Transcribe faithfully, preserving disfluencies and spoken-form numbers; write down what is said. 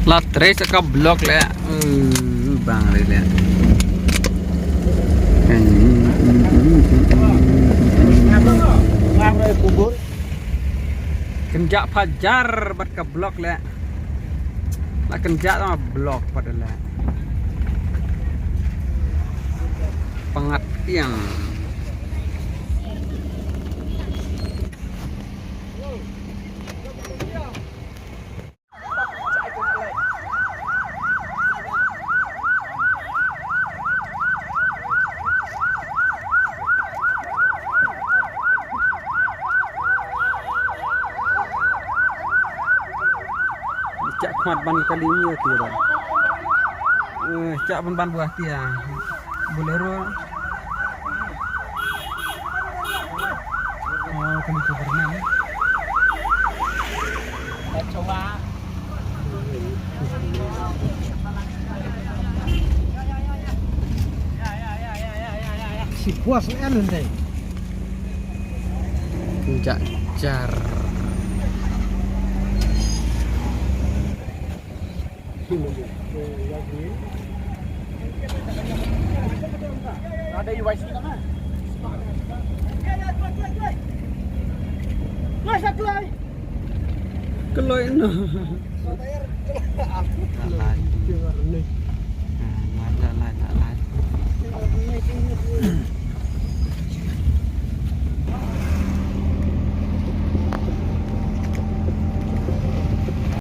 La trei sa ka block le. Hmm, bang re le. Kynjah phajar bad ka block le. La kynjah sama block pat le. Pangat tiang. Chak khmat ban kali ni ti ba. Eh, chak ban ban buah tia. Bolero. Oh, kali tu pernah. Si puas en ndai. Jar jar. Kloi no.